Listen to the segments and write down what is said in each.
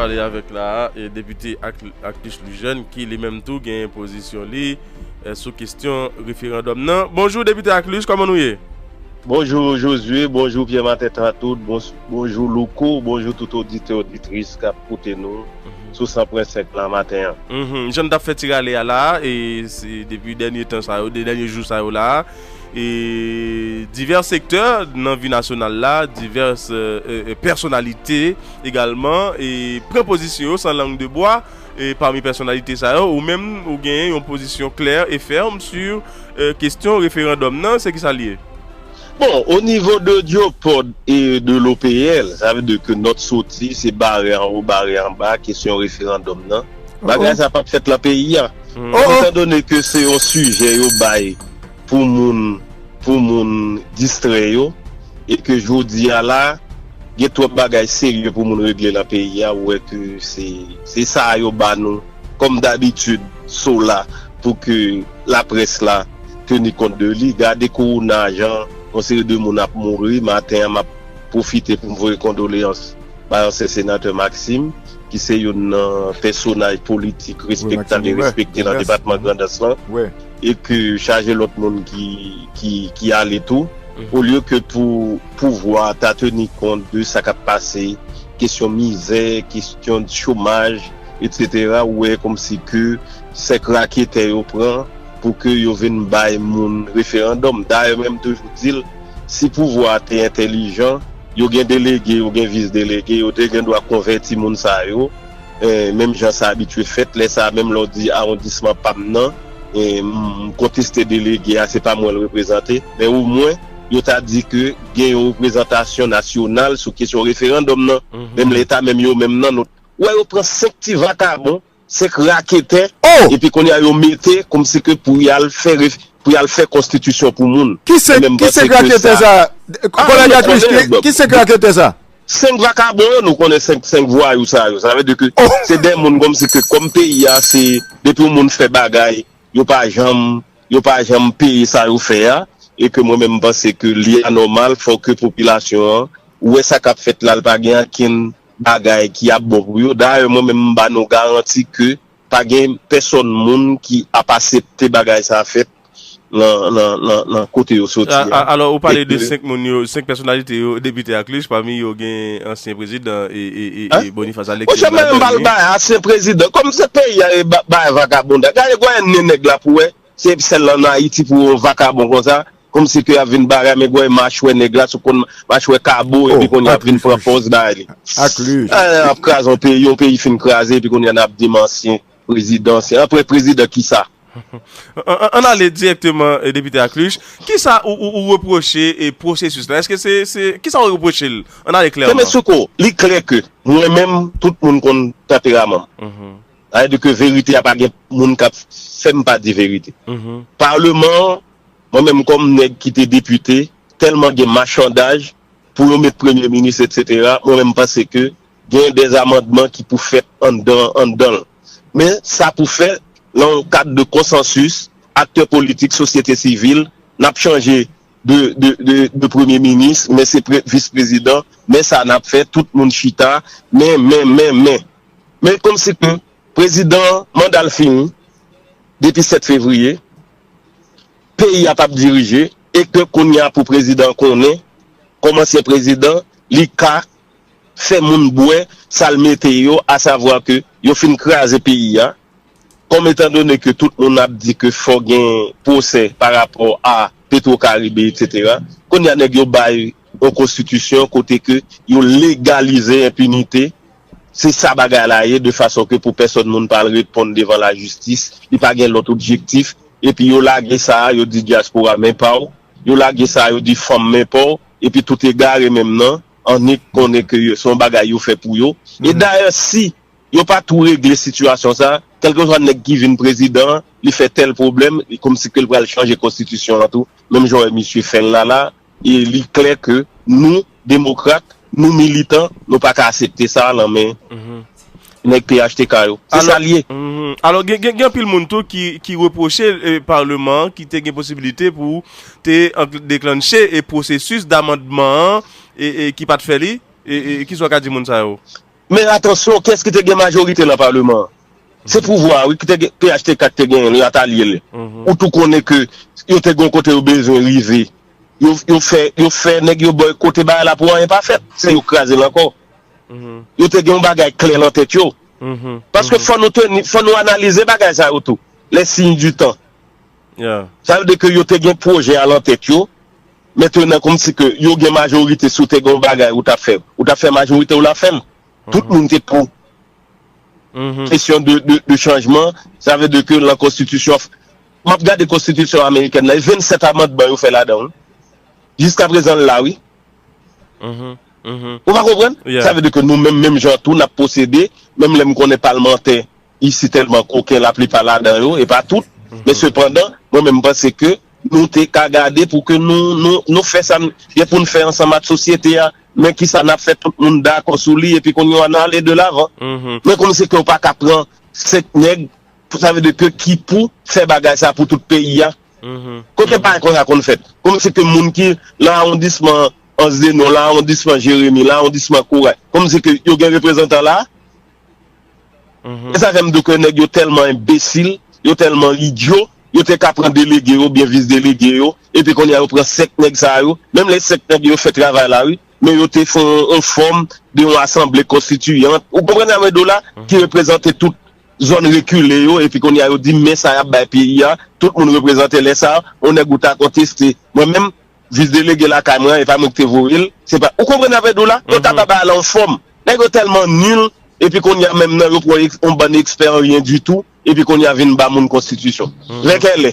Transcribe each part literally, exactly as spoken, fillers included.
Pale avèk la, e, depite Ak-, Aclus Lujène, ki li menm tou gen pozisyon li, e, sou kesyon referandòm nan. Bonjou, depite Aclus, kòman nou ye? Bonjou, Josué, bonjou, Pierre Martin Tantout, bon, bonjou, Louko, bonjou, tout oditè, oditris k ap koute nou sou san pwen senk la maten an. Mhm. Jan n t ap fè ti rale a la, e se depi dènye tan sa yo, de dènye jou sa yo la, e divès sektè nan vi nasyonal la, divès, e, e, e, pèsonalite egalman, e pran pozisyon yo san lang de bwa, e pami pèsonalite sa yo, ou menm, ou genyen yon pozisyon klè e fèm sou, e, kesyon referandòm nan, se kisa l ye? Bon, o nivo de Dyopòd e de l'O P L, sa vle di ke nòt soti, se bare anwo, bare anba, kesyon referandòm nan. Bagay sa p ap fèt lan peyi a. Etan done ke se yon sijè yo bay pou moun, pou moun distrè yo, e ke jodi a la, gen twòp bagay serye pou moun regle lan peyi a, ou wè ke se, se sa yo ba nou, kòm dabitid, so la, pou ke laprès la teni kont de li. Gade kowona, jan yon seri de moun ap mouri. Maten an, m ap pwofite pou m voye kondoleyans bay ansyen senatè Maxime, ki se youn nan pèsonaj politik respektab e respekte nan depatman Grandans lan, e ke chaje lòt moun ki, ki, ki ale tou, olye ke pou pouvwa ta teni kont de sa k ap pase, kesyon mizè, kesyon chomaj, etsetera, ou wè kòmsi ke sèk raketè yo pran pou ke yo vin bay moun referandòm. Dayè, mwen, m toujou di l, si pouvwa a te entèlijan, yo gen delege, yo gen vis delege, yo te gen dwa konvèti moun sa yo, e, menm jan sa abitye fèt. Lè sa a, menm lè w di awondisman pa m nan, e, m, m konteste delege a, se pa mwen l reprezante, men omwen, yo ta di ke gen yon reprezantasyon nasyonal sou kesyon referandòm nan. Menm Leta, menm yo menm nan, nou wè yo pran senk ti vakabon, senk raketè, epi kounye a yo mete kòmsi ke pou y al fè ref-, pou y al fè konstitisyon pou moun. Ki senk, ki senk raketè sa? Kòlèg Aclus, ki, ki senk raketè sa? Senk vakabon yo, nou konnen senk, senk vwayou sa yo. Sa vle di ke se de moun kòmsi ke kòm peyi a, se depi yon moun fè bagay, yo pa janm, yo pa janm peye sa yo fè a, e ke mwen menm m panse ke li anòmal, fò ke popilasyon an wè sa k ap fèt la, l pa gen ankenn bagay ki ap bon pou yo. Dayè, mwen menm m ba nou garanti ke pa gen pèsòn moun ki ap aksepte bagay sa fèt nan, nan, nan, nan kote yo soti a. Alò, ou pale de senk moun yo, senk pèsonalite yo, depite Aclus, pami yo gen ansyen prezidan e, e, e, e Boniface Alexis. Monchè, mwen menm m pa al bay ansyen prezidan. Kòm se peyi a, e ba-, bay vakabonday. Gade gwen nen nèg la pou wè. Se sèl an Ayiti pou yon vakabon konsa, kòmsi ke y ap vin bare a, men gwen machwè nèg la, sou konn machwè kabo, epi kounye a ap vin pran pòz bay li. Aclus. A, ap kraze yon peyi, yon peyi fin kraze, epi kounye a n ap di m ansyen prezidan, ansyen. Ansyen prezidan kisa? An, an, ann ale dirèkteman, e, depite Aclus. Kisa ou, ou, ou repwoche, e, pwosesis la? Èske se, se, kisa ou repwoche l? Ann ale klèman. Kenbe sou ko, li klè ke mwen menm, tout moun konn tanperaman m. Sa vle di ke verite a pa gen moun k ap fè m pa di verite. Paleman an, mwen menm kòm nèg ki te depite, tèlman gen machandaj pou yo met premye minis, etsetera, mwen menm m panse ke gen de amandman ki pou fèt anndan, anndan l. Men sa pou fèt nan yon kad de konsansis, aktè politik, sosyete sivil, n ap chanje de, de, de, de premye minis, men se pre-, vis prezidan, men sa n ap fè, tout moun chita, men, men, men, men. Men kòmsi ke prezidan an, manda l fini depi sèt fevriye, peyi a p ap dirije, e ke kounye a pou prezidan an konnen, kòm ansyen prezidan, li ka fè moun bwè sa l mete yo, asavwa ke yo fin kraze peyi a, kòm etan done ke tout moun ap di ke fò gen pwosè pa rapò a Petro Caribe, etsetera, kounye a nèg yo bay yon konstitisyon kote ke yo legalize enpinite. Se sa bagay la ye, de fason ke pou pèsòn moun pa al reponn devan lajistis, li pa gen lòt objektif. Epi yo lage sa, yo di dyaspora men pa w, yo lage sa, yo di fanm men pa w, epi tout egare menm nan, annik konnen ke yo, se yon bagay yo fè pou yo. E dayè, si yo pa tou regle sitiyasyon sa, kèlkeswa nèg ki vin prezidan an, li fè tèl pwoblèm, li kòmsi ke l pral chanje konstitisyon an tou, menm jan w wè misye fè l la la, e li klè ke nou, demokrat, nou militan, nou pa ka aksepte sa nan men nèg P H T K yo. Se sa l ye. Alò, gen, gen, gen anpil moun tou ki, ki repwoche, e, paleman an ki te gen posiblite pou te an-, deklanche, e, pwosesis damandman an, e, e, ki pa t fè li. E, e, kisa w ka di moun sa yo? Men atansyon, kiyès ki te gen majorite nan paleman an? Se pouvwa a, wi, ki te gen, P H T K ki te genyen l, wi, ak alye l. Ou tou konnen ke yo te gen yon kote yo bezwen rive. Yo, yo fè, yo fè nèg yo bòykote bagay la pou anyen pa fèt. Se yo kraze l ankò. Yo te gen yon bagay klè nan tèt yo. Paske fò nou teni, fò nou analize bagay sa yo tou. Les signes du temps. Sa vle di ke yo te gen pwojè a nan tèt yo. Mentnan, kòmsi ke yo gen majorite, si w te gen yon bagay ou t ap fè, ou t ap fè majorite, ou l ap fè l. Tout moun te pou. Kesyon de, de, de chanjman, sa vle di ke lan konstitisyon, m ap gade konstitisyon amerikèn nan, e vennsèt amandman yo fè ladan l, wi. Jiskaprezan l la, wi. Ou pa konprann? Sa vle di ke nou menm, menm jan tou, n ap pwosede, menm lè m konnen palmantè isi tèlman koken, laplipa ladan yo, e pa tout, men sepandan, mwen menm m panse ke nou te ka gade pou ke nou, nou, nou fè sa n gen pou n fè ansanm ak sosyete a, men kisa n ap fè tout moun dakò sou li, epi kounye a n ale de lavan. Men kòmsi ke w pa ka pran senk nèg, sa vle di ke ki pou fè bagay sa pou tout peyi a. Kote bagay konsa konn fèt? Kòmsi ke moun ki lan awondisman Anse des Noix, lan awondisman Jeremi, lan awondisman Koray, kòmsi ke yo gen reprezantan la? E sa fè m di w ke nèg yo tèlman enbesil, yo tèlman idyo, yo te ka pran delege yo, oubyen vis delege yo, epi kounye a yo pran senk nèg sa yo, menm lè senk nèg yo fè travay la, wi, men yo te fè yon, yon fòm de yon asanble konstitiyant, ou konprann sa mwen di w la, ki reprezante tout zòn rekile yo, epi kounye a yo di men sa y ap bay peyi a, tout moun reprezante lè sa, yon nèg ou ta konteste. Mwen menm, vis delege lakay mwen an, e pa mwen ki te voye l, se pa, ou konprann sa mwen di w la? Yo ta ba bagay la yon fòm. Nèg yo tèlman nil, epi kounye a menm nan, yo pran yon bann ekspè an ryen ditou, epi kounye a vin ba moun konstitisyon. Lè kèlè?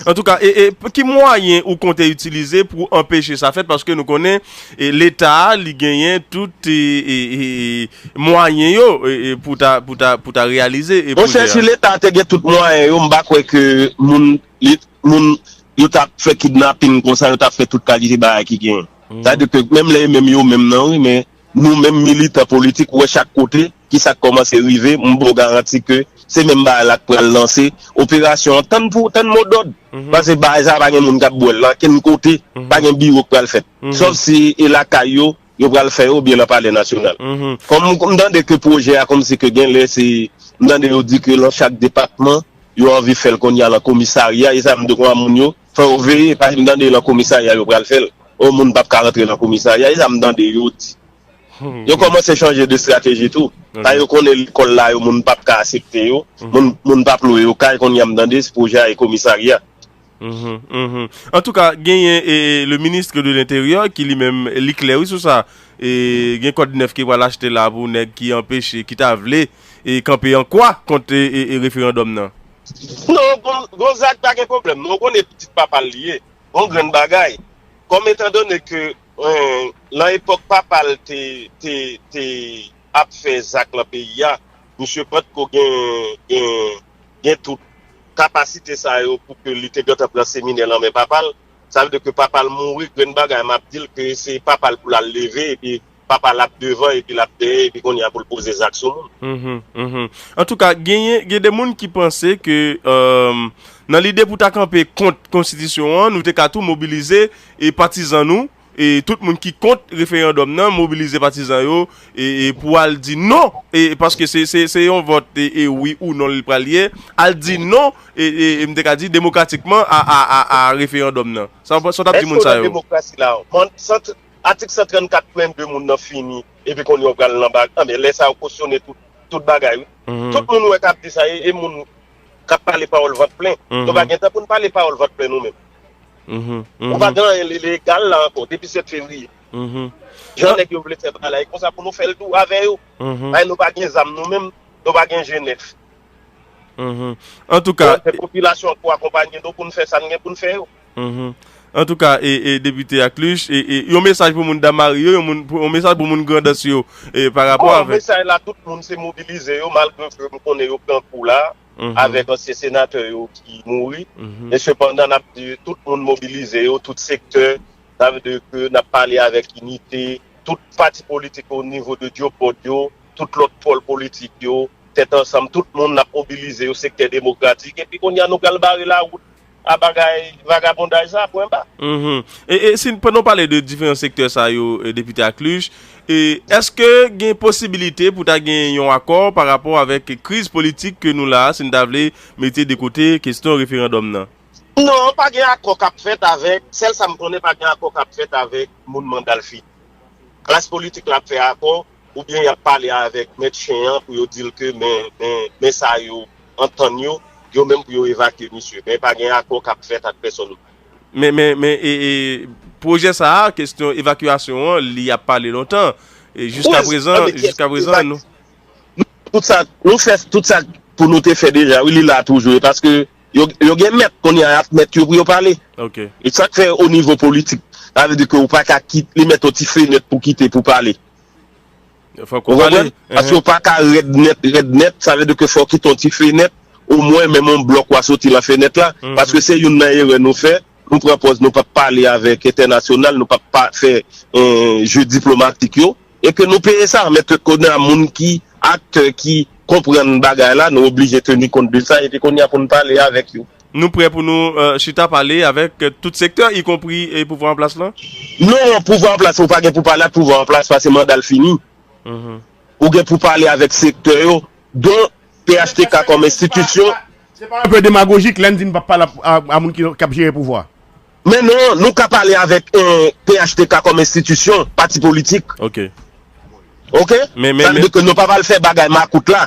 Antouka, e, e, ki mwayen ou konte itilize pou anpeche sa fèt? Paske nou konnen e, Leta, li genyen tout e, e, e, mwayen yo e, e, pou ta, pou ta, pou ta reyalize e pwojè a. Monchè, si Leta te gen tout mwayen yo, m pa kwè ke moun, li, moun, yo t ap fè kidnaping konsa, yo t ap fè tout kalite bagay ki genyen. Sa vle di ke menm lè e menm yo menm nan, wi, men nou menm militan politik, ou wè chak kote, kisa k kòmanse rive, m ba w garanti ke se menm bagay la k pral lanse operasyon an. Tann pou, tann modòd. Paske bagay sa pa gen moun k ap bwè l ankenn kote, pa gen biwo k pral fèt. Sòf si e lakay yo, yo pral fè yo oubyen nan Palè Nasyonal. Kòm m tande ke pwojè a kòmsi ke gen lè se, m tande yo di ke lan chak depatman, yo anvi fè l kounye a lan komisarya, e sa m di konsa moun yo, fò yo veye, paske m tande lan komisarya yo pral fè l. O moun p ap ka rantre lan komisarya, e sa m tande yo di. Yo kòmanse chanje de estrateji tou. Sa yo konnen lekòl la yo, moun p ap ka aksepte yo, moun, moun p ap lwe yo kay, kounye a m tande se pwojè a e komisarya. Antouka, genyen e, le ministre de l'Intérieur ki li menm, li klè wi sou sa. E, gen kòd nèf ki pral achte la pou nèg ki anpeche, ki ta vle e kanpe an kwa kont e, e, e referandòm nan. Non, Gon-, Gonzag pa gen pwoblèm. Non, ou konnen pitit papa l li ye. Gon grenn bagay. Kòm etandone ke, eh, lan epòk papa l te, te, te ap fè zak lan peyi a, misye potko gen, gen, gen tout kapasite sa yo pou ke li te gentan pran seminè lan men papa l. Sa vle di ke papa l mouri, grenn bagay m ap di l ke se papa l pou l al leve, epi papa l ap devan, epi l ap dèyè, epi kounye a pou l poze zak sou moun. Antouka, genyen, gen de moun ki panse ke, eh, nan lide pou ta kanpe kont konstitisyon an, nou te ka tou mobilize e patizan nou, e tout moun ki kont referandòm nan, mobilize patizan yo, e, e pou al di non, e paske se, se, se yon vòt, e, e wi ou non li pral ye, al di non, e, e, e m te ka di demokratikman a, a, a, a referandòm nan. Sa, sa w t ap di moun sa yo? Èske w nan demokrasi la? Atik san trannkat pwen de moun nan fini, epi kounye a w pral nan bag, anben, lè sa yo kosyone tout, tout bagay, wi. Tout moun wè k ap di sa, e, e moun k ap pale pawòl vant plen. Nou pa gen tan pou n pale pawòl vant plen nou menm. Ou pa gen anyen legal la ankò, depi sèt fevriye. Jan nèg yo vle fè bagay la, e konsa pou nou fè l tou avè yo. Paske nou pa gen zam nou menm, nou pa gen G nèf. Antouka, se popilasyon an pou akonpanye nou pou n fè sa n gen pou n fè yo. Antouka, e, e, depite Akluch, e, e, yon mesaj pou moun Damari yo, yon moun, pou, yon mesaj pou moun Grandans yo, e, pa rapò avèk. Bon, mesaj la, tout moun se mobilize yo, malgre ke m konnen yo pran kou la, avèk ansyen senatè yo ki mouri. Men sepandan, n ap di tout moun mobilize yo, tout sektè, sa vle di ke n ap pale avèk inite, tout pati politik o nivo de Dyopòd yo, tout lòt pòl politik yo, tèt ansanm, tout moun n ap mobilize yo, sektè demokratik, epi kounye a nou pral bare lawout a bagay vagabondaj sa, pwen ba. E, e si, pandan w pale de diferan sektè sa yo, e, depite Akluch, E èske gen posibilite pou ta gen yon akò pa rapò avèk kriz politik ke nou la a, si n ta vle mete de kote kesyon referandòm nan? Non, pa gen akò k ap fèt avèk, sèl sa m konnen, pa gen akò k ap fèt avèk moun Mandalfi. Klas politik la ap fè akò, oubyen y ap pale avèk mèt chen an pou yo di l ke men, men, men sa yo antann yo, yo menm pou yo evakye misye. Men pa gen akò k ap fèt ak pèsonn. Men, men, men e, e, pwojè sa a, kesyon evakyasyon an, li ap pale lontan. E jiska prezan, jiska prezan, nou. Tout sa, nou fè tout sa pou nou te fè deja, wi, li la toujou, e paske yo, yo gen mèt, kounye a y ap mèt yo pou yo pale. Ok. E sa k fè o nivo politik, sa vle di ke ou pa ka kit, li mèt yon ti fenèt pou kite, pou pale. Fòk ou pale. Paske ou pa ka rèd nèt, rèd nèt, sa vle di ke fòk kite yon ti fenèt, omwen menm yon blòk w a soti nan fenèt la, paske se youn nan erè nou fè, nou pran pòz nou p ap pale avèk entènasyonal, nou p ap pa fè eh, je diplomatik yo, e ke nou peye sa, men ke kounye a moun ki aktè ki konprann bagay la, nou oblije teni kont de sa, epi kounye a pou n pale avèk yo. Nou prè pou nou eh, chita pale avèk eh, tout sektè, ikonpri eh, pouvwa an plas lan? Non, pouvwa an plas, ou pa gen pou pale ak pouvwa an plas, paske manda l fini. Ou gen pou pale avèk sektè yo, don P H T K kòm enstitisyon. Se pa yon pe demagojik lè n di n p ap pale a, a, a moun ki, k ap jere pouvwa? Men non, nou ka pale avèk eh, P H T K kòm enstitisyon, pati politik. Ok. Ok? Men, men, Sa vle di ke nou pa pral fè bagay makout la.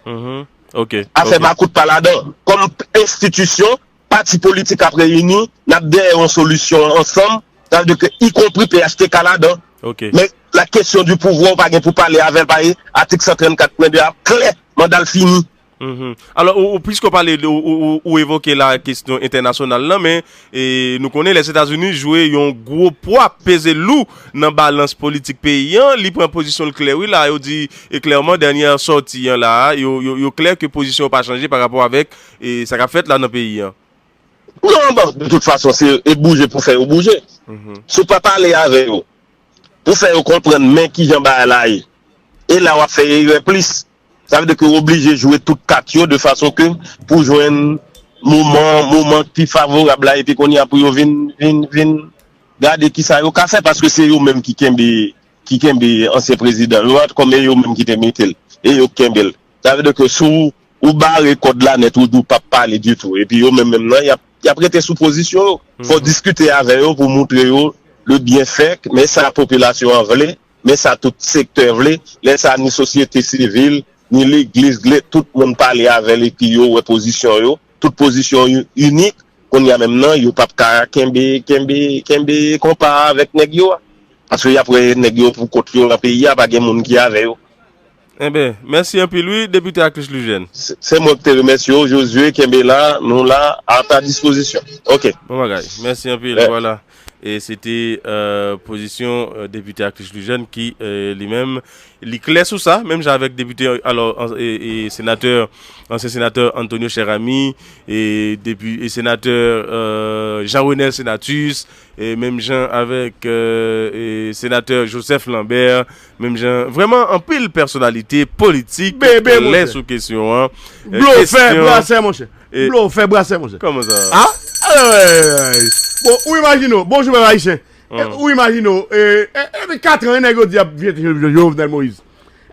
Mhm. Ok. Afè Ok. makout pa ladan. Kòm enstitisyon, pati politik ap reyini, n ap dèyè yon solisyon ansanm, sa vle di ke ikonpri P H T K ladan. Ok. Men la kesyon di pouvwa, ou pa gen pou pale avè l, pa atik san trannkat pwen de a klè, manda l fini. Mhm. Alò, ou, ou, piske w pale, de- ou, ou, ou, ou evoke la kesyon entènasyonal lan, men e, nou konnen Lèzetazini jwe yon gwo pwa, peze lou nan balans politik peyi an. Li pran pozisyon l klè, wi, la, yo di e klèman, dènyè sòti an la, yo, yo, yo klè ke pozisyon yo pa chanje pa rapò avèk e, sa k ap fèt la nan peyi an. Non, bon, de tout fason, se e bouje pou fè yo bouje. Si w pa pale avè yo, pou fè yo konprann men kijan bagay la ye. E la w ap fè erè plis. Sa vle di ke w oblije jwe tout kat yo de fason ke pou jwenn moman, moman ki pi favorab la, epi kounye a pou yo vin, vin, vin gade kisa yo ka fè, paske se yo menm ki kenbe, ki kenbe ansyen prezidan yo a, kòm e yo menm ki te mete l, e yo k kenbe l. Sa vle di ke si w, ou bare kòd la nèt, ou di w p ap pale ditou, epi yo menm menm nan, y ap, y ap rete sou pozisyon yo. Fò w diskite avè yo pou w montre yo le byenfè, men sa popilasyon an vle, men sa tout sektè vle, lè sa ni sosyete sivil, ni legliz vle, tout moun pale avè l epi yo wè pozisyon yo, tout pozisyon yo inik, kounye a menm nan, yo p ap ka kenbe, kenbe, kenbe konpa avèk nèg yo a. Paske y ap wè nèg yo pou kont yo nan peyi a, pa gen moun ki avè yo. Enben, mèsi anpil wi, Depite Achlus Lugène. Se se mwen ki te remèsye w, Josué, kenbe la, nou la, a ta dispozisyon. Ok. Bon bagay. Mèsi anpil. Vwala. E se te euh, pozisyon euh, Depite Achlus Lugène ki euh, li menm, li klè sou sa, menm jan avèk depite, alò, an- e, e, senatè, ansyen senatè Antonio Cheramy, e, depi, e senatè euh, Jean Renel Senatus, e menm jan avèk euh, e, senatè Joseph Lambert, menm jan, vrèman anpil pèsonalite politik Bebe, klè monchè. Sou kesyon an. Euh, Blofè, kesyon- brasè, monchè. E- Blofè, brasè, monchè. Kòman sa? Ah? Ay! Bon, ou imajine w, bonjou pèp ayisyen. E, ou imajine w, e, e, e, kat an, nèg yo di ap jete Jovenel Moïse.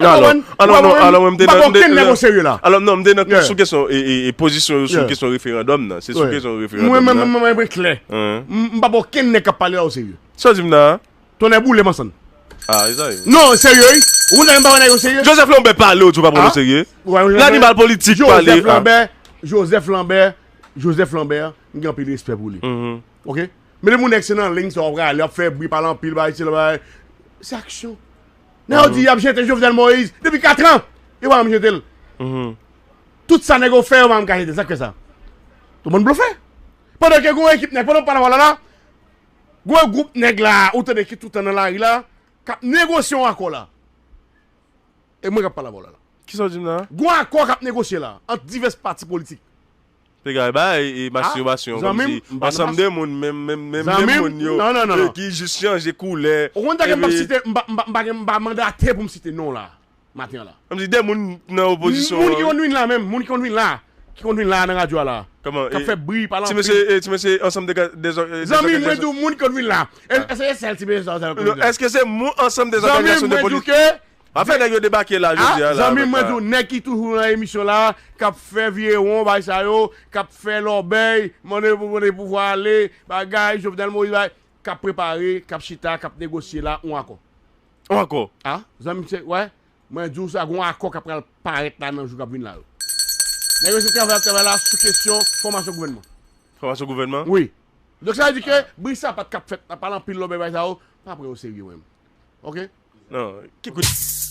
Alò, alò, non, alò, mwen, m te nan, m te- kenn nèg o serye la. Alò, non, m te nan Yeah. sou kesyon, e, e, e pozisyon yo sou Yeah. kesyon referandòm nan. Se sou Ouais. kesyon Mwen, referandòm mwen, nan. mwen, mwen, mwen klè. Hein? M m pa bò kenn nèg k ap pale la o serye. Sa w di m nan? Tonnè boule m ansann. Ah, e sa ye. Non, serye, wi. Ou nèg m pa wè nèg o serye. Joseph Lambert pale, ou di w pa pran Ah? o serye. Ou pa wè Joseph Lanimal Lambert? Politik pale. Joseph Ah. Lambert, Joseph Lambert, Joseph Lambert, m gen anpil respè pou li. Mhm. Ok? Men depi yon nèg se nan liy sa w ap rale, ap fè bri, pale anpil, bagay, se la, bagay. Se aksyon. Nèg yo di y ap jete Jovenel Moïse depi kat an. E pa janm jete l. Mhm. Tout sa nèg yo fè, yo pa janm ka jete l. Sa k fè sa? Tout moun blofè. Pandan ke gon ekip nèg, pandan w pale la, la, gon gwoup nèg la, ou tande ki toutan nan lari la, k ap negosye yon akò la. E mwen k ap pale avè w la, la. Kisa w di m nan? Gon akò k ap negosye la, ant divès pati politik. Te gade bay e mastibasyon, Ah, zanmi m, kòmsi m pa nan ansanm mas- de moun, menm, menm, menm, Zanmi menm m, moun yo, non, non, non, e, non. Ki jis chanje koulè. Ou konn ta ke m p ap Epi- site, m pa, m pa, m pa gen, m pa mandate pou m site non la, maten an la. Kòmsi de moun nan opozisyon Moun an, ki wi. konn vin la menm, moun ki konn vin la. ki konn vin la nan radyo a la. Kòman? K ap fè bri, pale Ti anpil. mesye, ti mesye ansanm de, de, Zanmi, mwen di w, moun ki konn vin la. Èske se sèl ti mesye sa w konn vin la? Èske se moun ansanm de zòganizasyon de polis? Pa fè nèg yo debake la jodi a la. Zanmi, mwen di w, nèg ki toujou nan emisyon la, k ap fè vye won bay sa yo, k ap fè lòbèy, mande pou mande pouvwa ale, bagay, Jovenel Moïse, bay, k ap prepare, k ap chita, k ap negosye la, yon akò. Yon akò. A, zanmi, se, wè, mwen di w sa, gon akò k ap pral parèt la nan jou k ap vin la yo. Nèg yo se travay ap travay la sou kesyon fòmasyon gouvènman. Fòmasyon gouvènman? Wi. Donk sa vle di ke bri sapat k ap fèt, n ap pale anpil lòbèy bay sa yo, pa pran yo serye menm. Oke? Non, ki kout.